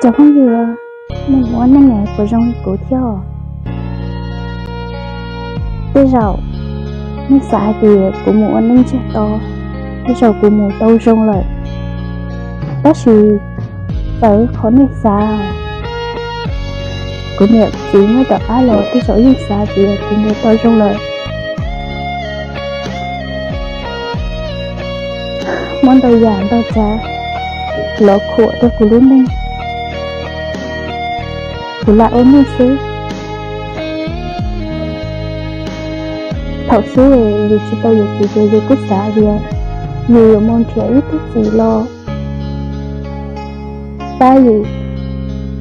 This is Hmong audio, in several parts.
Cov phooj ywg, nej mus ua neej es puas zoo li kuv thiab? Tej zaum nej xav hais tias kuv mus ua neej ntsiag to, tej zaum kuv mus tau zoo lawm. Tab sis txawv qhov nej xav. Kuv niam txiv nyob tom qab los tej zaum yeej xav tias kuv mus tau zoo lawm. Muaj ntau yam ntau tsav los khuam rau kuv lub neej. Kuv lam ua neej xwb. Thaum xub yus tsis tau yuav txiv ces yus kuj xav tias yus yuav mus nrhiav ib tug txiv los pab yus,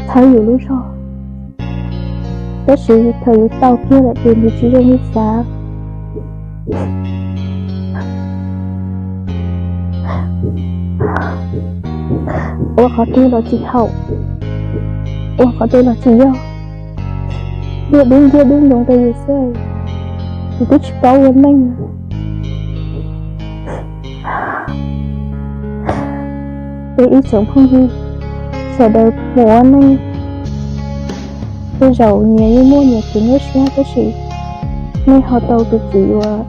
txhawb yus lub zog. Tab sis thaum yus tau kiag lawm ces nws tsis zoo li xav. Ua qhov twg los tsis haum, ua qhov twg los tsis yog, thiaj dub nciab dub ntoo rau yus xwb. Yus twb tsis paub ua neej. Peb ib tsoom phooj ywg sawv daws mus ua neej, tej zaum nyias yeej muaj nyias kev nyuaj siab, tab sis nej ho tau tus txiv uas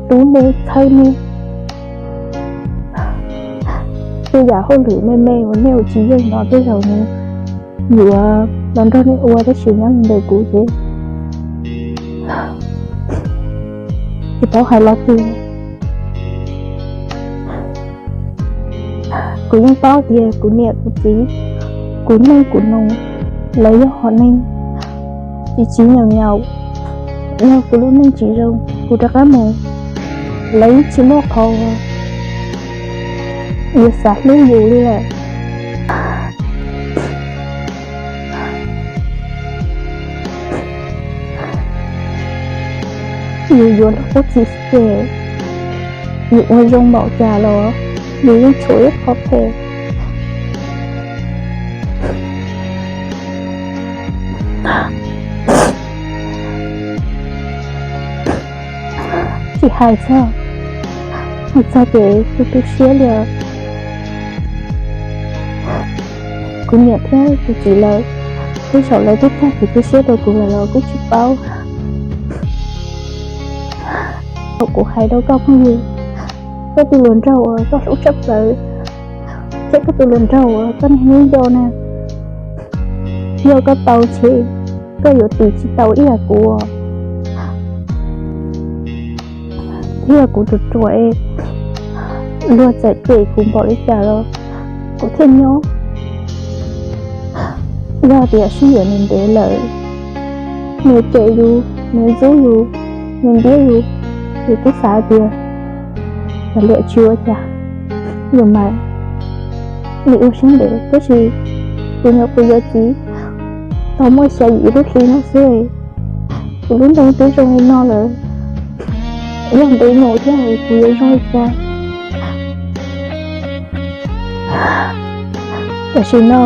hlub nej, txhawb nej. Tej yam hauj lwm me me uas nej ua tsis yeej no tej zaum nws yuav los nrog nej ua, tab sis nyob li ntawm kuv ces tsis paub hais lo twg. Kuv yeej paub tias kuv niam kuv txiv, kuv neej kuv noog, lawv yog hom neeg tsis tsim nyog nyaum, yog kuv lub neej tsis zoo kuv rov qab mus, lawv yeej tsis muaj qhov yuav xav hlub yus li lawm. Yus yuav luag qub txim ces yus ua zoo npaum cas los yus yeej tshuav ib qho phem. Tsis hais txog, hais txog ces kuv tu siab li. Kuv niam thiab kuv txiv lawv, tej zaum lawv twb tag kev tu siab rau kuv lawm los kuj tsis paub. Thaum kuv hais rau koj phooj ywg, koj tus hluas nraug uas koj hlub tshaj plaws, thiab koj tus hluas nraug uas koj niaj hnub nco na, yog koj tau ces koj yuav tiv tsis tau ib yam kuv, thiab yog kuv tus ruam es luag txawm cem kuv npaum li cas los kuv thiaj nyob. Yog tias sib yuav ntev ntev lawm, nws cem yus, nws ntxub yus, nws ntiab yus, yus twb xav tias kav liam tsis ua cas, yus mam li ua siab ntev. Tab sis kuv nyuam qhuav yuav txiv tau muaj xya yim lub hli no xwb, kuv lub neej twb zoo li no lawm, yog ntev mus thiab kuv yuav zoo li cas? Tam sim no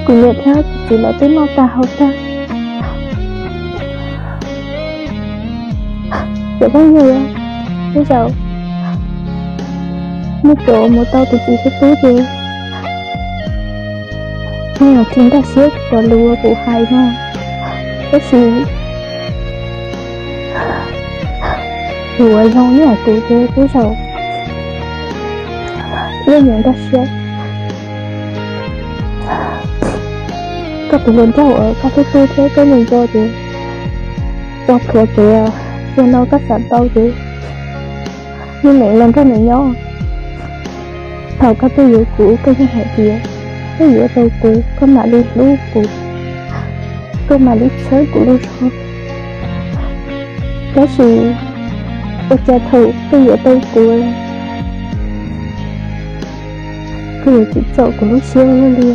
kuv niam thiab kuv txiv lawv twb noj tag haus tag. Cov phooj ywg, tej zaum nej cov mus tau tus txiv hlub hlub ces nej los tsis nkag siab cov lus uas kuv hais no, tab sis tus uas zoo ib yam kuv ces tej zaum nej yuav nkag siab. Koj tus hluas nraug uas koj hlub hlub thiab koj nco nco ces tso plhuav kev, zaum no koj xav tau ces yeej meem los nrog nws nyob. Thaum koj tuaj yuav kuv koj yeej hais tias koj yuav tau kuv koj mam li hlub kuv, koj mam li txhawb kuv lub zog. Tab sis ua cas thaum koj yuav tau kuv, koj yuav tsim txom kuv lub siab ua luaj li.